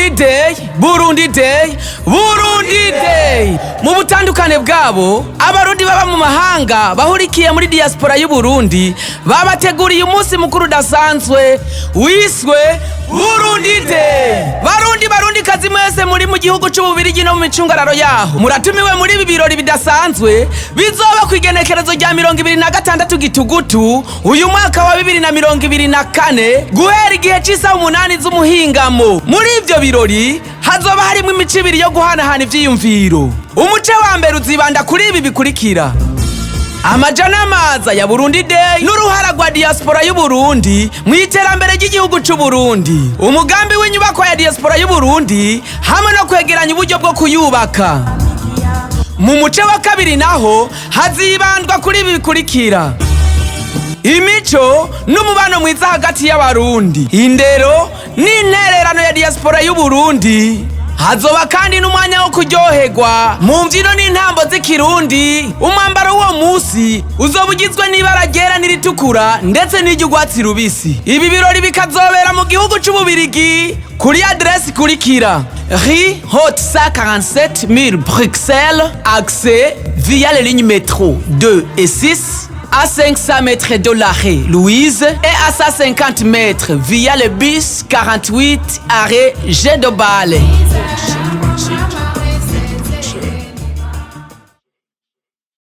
Burundi Day, Burundi Day, Burundi Day. Mu butandukane bwabo, Abarundi baba mu mahanga bahurikiye muri diaspora y'u Burundi babateguriye umunsi mukuru udasanzwe wiswe Burundi Day. Barundi, Barundi kazi mwese muri mu gihugu c'Ububirigi no mu micungararo yaho, muratumiwe muri ibi birori bidasanzwe bizoba ku igenekerezo rya 26 Gitugutu uyu mwaka wa 2024, guhera igihe c'isaha 8 z'umuhingamo. Muri ivyo birori hazoba harimwo imico ibiri yo guhanahana ivyiyumviro. Umuce wa mbere uzibanda kuri ibi bikurikira: amaja n'amaza ya Burundi Day n'uruhara rwa diaspora y'u Burundi mu iterambere ry'igihugu c'u Burundi, umugambi w'inyubako ya diaspora y'u Burundi hamwe no kwegeranya uburyo bwo kuyubaka. Mu muce wa kabiri naho hazibandwa kuri ibi bikurikira: imico n'umubano mwiza hagati y'Abarundi, indero n'intererano ya diaspora y'u Burundi. Hazoba kandi n'umwanya wo kuryoherwa mu mbyino n'intambo z'Ikirundi. Umwambaro w'uwo munsi uzoba ugizwe n'ibara ryera n'iritukura ndetse n'iry'urwatsi rubisi. Ibi birori bikazobera mu gihugu c'Ububirigi kuri aderesi ikurikira: Rue Haute 147 000 Bruxelles, accès via les lignes métro 2 et 6, à 500 mètres de l'arrêt Louise et à 150 mètres via le bus 48, arrêt G de Bale.